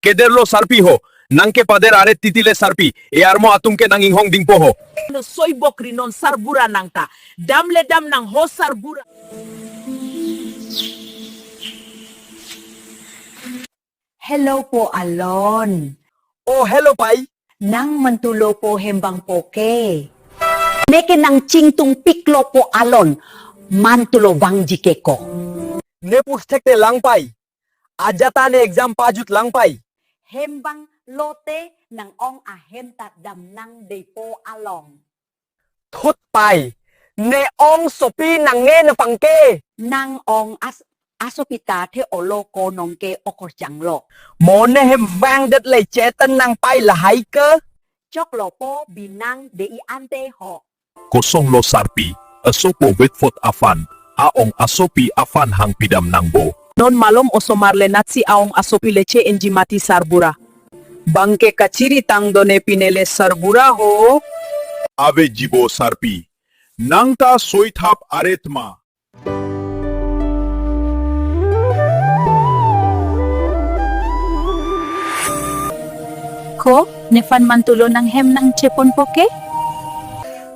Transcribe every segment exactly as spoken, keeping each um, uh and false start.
Kederlo sarpi ho. Nang ke pader aret titi le sarpi. E armo atum ke nang inghong dingpo ho. Lo soibok ri non sarbura nang ta. Dam le dam nang ho sarbura. Hello po Alon. Oh, hello pai. Nang mantulo po hem bang po ke. Neke nang chingtung piklo po Alon. Mantulo bang ji ke ko. Ne pusthek te lang pai. Ajata ne exam pajut lang pai. Hem bang lote nang ong ahem ta dam nang dei po Alon. Thut pai. Ne ong sopi nang nge ne pangke. Nang ong as asopi ta the olo ko nong ke okorjang lo. Mo ne hem vang det le chetan nang pai lahai ke. Choklo po binang dei ante ho. Kosonlo sarpi, asopo vetpot aphan, aong asopi aphan hang pidam nang bo. Non malom osomar le natsi aong asopi le che enji mati sarbura. Bang ke kachiri tang done pine le sarbura ho. Ave jibo sarpi. Nang ta soithap aret ma. Ko, nephan mantulo nang hem nang chepon po ke?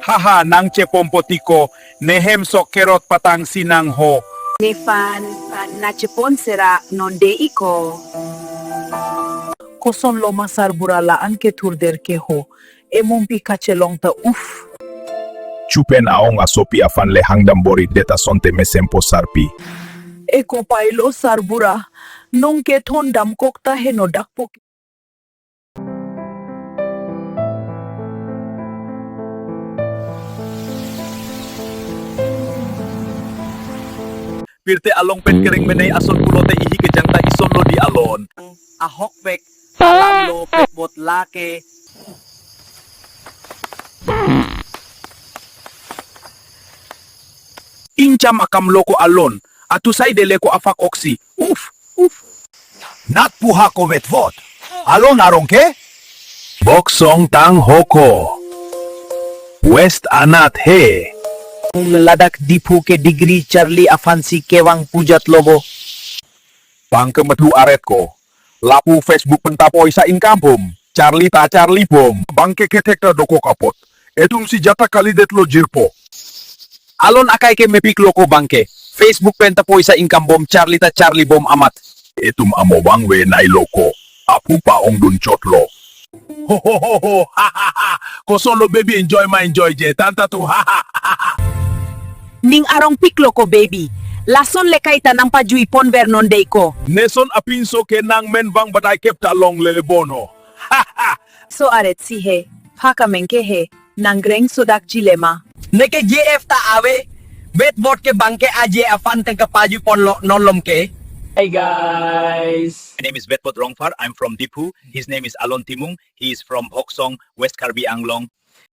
Haha, nang chepon po ti ko, ne hem sok kerot patang si nang ho. Nephan, ah, na chepon sera non dei ko. Kosonlo ma sarbura la-an ke thurder ke ho. Emumpi kachelong ta uf. Chupen aong asopi aphan le hangdam bor-i det asonte mesempo sarpi. Eko pailo sarbura. Nong ke thon damkok ta heno dakpo. Pirthe along pen kereng menei ason pulote ihi kejang ta isonlo dei Alon. Ahokpek, alam lo pek bot lake. Ingcham akam lo ko Alon, atusai dele ko afak oksi. Uf, uf. Nat puha ko vetpot. Alon arong ke? Boksong tang ho ko. West anat he. Ladak Diphu ke degree charli aphan si kevang pujat lo bo. Bang ke mathu aret ko. Lapu Facebook pen ta poisa income bom. Charli ta charli bom. Bang ke kethek ta dokok apot. Etum si jata kalidet lo jirpo. Alon akai ke mepik lo ko bang ke. Facebook pen ta poisa income bom charli ta charli bom amat. Etum amo bang ve nai lo ko. Aphu pa ongdun chot lo. Ho, ho, ho, ho. Ha, ha, ha. Kosonlo baby enjoy ma enjoy je. Tan ta tu. Ha, ha, ha, ha. Ning arong piklo ko baby. Lason le kaita nang pajui pon ver non dei ko. Neson apinso ke nang men bang badai kep ta long lele bon ho. Ha, ha. So aret si he. Pha kameng ke he. Nang greng sodak ji le ma. Neke J F ta ave. Vetpot ke bang ke aje aphan tengka pajui pon lo non lom ke. Hey guys. My name is Vetpot Rongphar. I'm from Diphu. His name is Alon Timung. He is from Boksong, West Karbi Anglong.